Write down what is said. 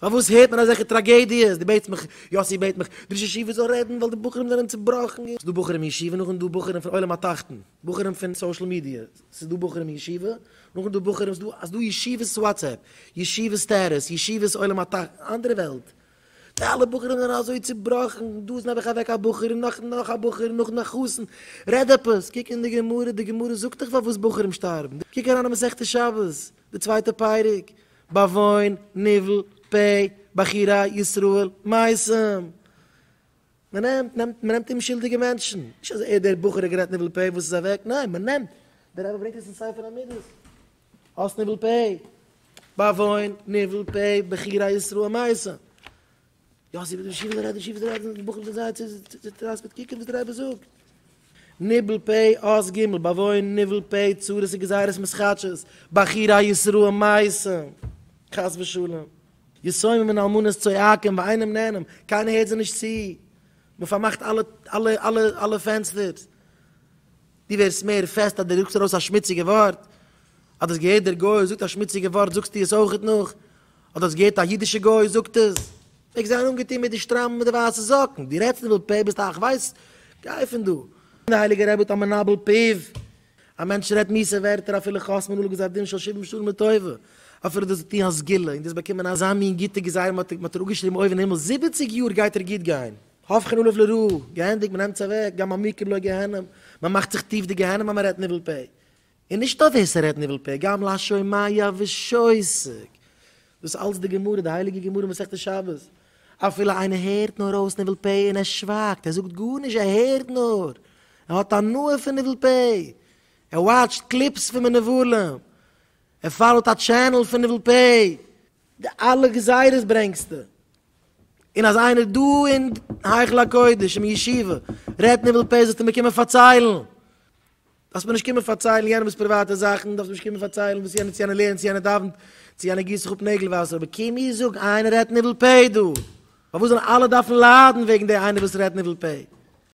פארוואס הערט מען אזעלכע טראגעדיעס? דו בעטסט מיך, יאסי בעט מיך, די ראש ישיבה זאל רעדן ווייל די בחורים זענען צובראכן. ס'איז דא בחורים אין ישיבה, נאכדעם איז דא בחורים פון עולם התחתון, בחורים פון social media, ס'איז דא בחורים אין ישיבה, נאכדעם איז דא בחורים, ס'איז דא ישיבות WhatsApp, ישיבות status, ישיבות עולם התחתון, אנדערע וועלט. די אלע בחורים זענען אזוי צובראכן, דא איז נעבעך אוועק א בחור, און נאך נאך א בחור, און נאכדעם א חתן. רעד עפעס, קוק אין די גמרא, די גמרא זאגט דיך פארוואס בחורים שטארבן. קוק אריין אין מסכת שבת, די צווייטע פרק, בעוון ניבול פה בחורי ישראל מתים. מען נעמט, נעמט, מען נעמט אומשולדיגע מענטשן. נישט אז ער דער בחור האט גערעדט ניבול פה וואס איז אוועק, ניין, מען נעמט. דער רבי ברענגט עס אין ספר המידות. האסט ניבול פה? בעוון ניבול פה בחורי ישראל מתים. יאסי וועט די ישיבה רעדן, ישיבה רעדן, די בחורים זענען זייער צוטראסקעט, קוקן וואס דער רבי זאגט. ניבול פה אות ג', בעוון ניבול פה צרות וגזירות מתחדשות, בחורי ישראל מתים, חס ושלום. יתומים און אלמנות צועקים ואינם נענים, קיינער הערט זיי נישט צו, מען פארמאכט אלע אלע אלע אלע פענסטערס. דו ווערסט מער פעסט אז דו זאגסט ארויס א שמוציגע ווארט, אז דו האסט געהערט דער גוי זאגט א שמוציגע ווארט זאגסטו עס אויכעט נאך, אז דו האסט געהערט א אידישע גוי זאגט עס, מעגסט זיין אנגעטון מיט די שטריימל מיט די ווייסע זאקן, דו רעדסט ניבול פה ביסט א כ'ווייס, גיי פון דא. דער הייליגער רבי האט א מנבל פיו, א מענטש רעדט מיאוסע ווערטער אפילו חותמין עליו גזר דין של שבעים שנה לטובה, אפילו דאס טוהן א סגולה און דאס באקומען אזא מין גוטע גזירה מען האט אראפגעשריבן אויבן אין הימל זיבעציג יאר גייט ער גוט גיין. הופכין עליו לרעה, געענדיגט, מען נעמט עס אוועק, גם מעמיקים לו גיהנום, מען מאכט זיך טיף די גיהנום אז מען רעדט ניבול פה. און נישט נאר ווער ס'רעדט ניבול פה, גם לשומע ושותק. דאס איז אלץ די גמרא, די הייליגע גמרא מסכת שבת. אפילו איינער הערט נאר אויס ניבול פה און ער שווייגט, ער זאגט גארנישט, ער הערט נאר, ער האט הנאה פון ניבול פה, ער watch ט clips פון מנוולים, ער follow ט א channel פון ניבול פה, די אלע גזירות ברענגסטו. און אז איינער דא אין היכל הקודש אין ישיבה רעדט ניבול פה זאלסטו מיר קומען פארציילן. דארפסט מיר נישט קומען פארציילן יענעמ'ס פריוואטע זאכן, דארפסט מיר נישט קומען פארציילן וואס יענער צו יענער לערנט צו יענער דאווענט, צו יענער גיסט זיך אפ נעגל וואסער, אבער קום מיר זאגן איינער רעדט ניבול פה דא. פארוואס זאלן אלע דארפן ליידן וועגן די איינער וואס רעדט ניבול פה?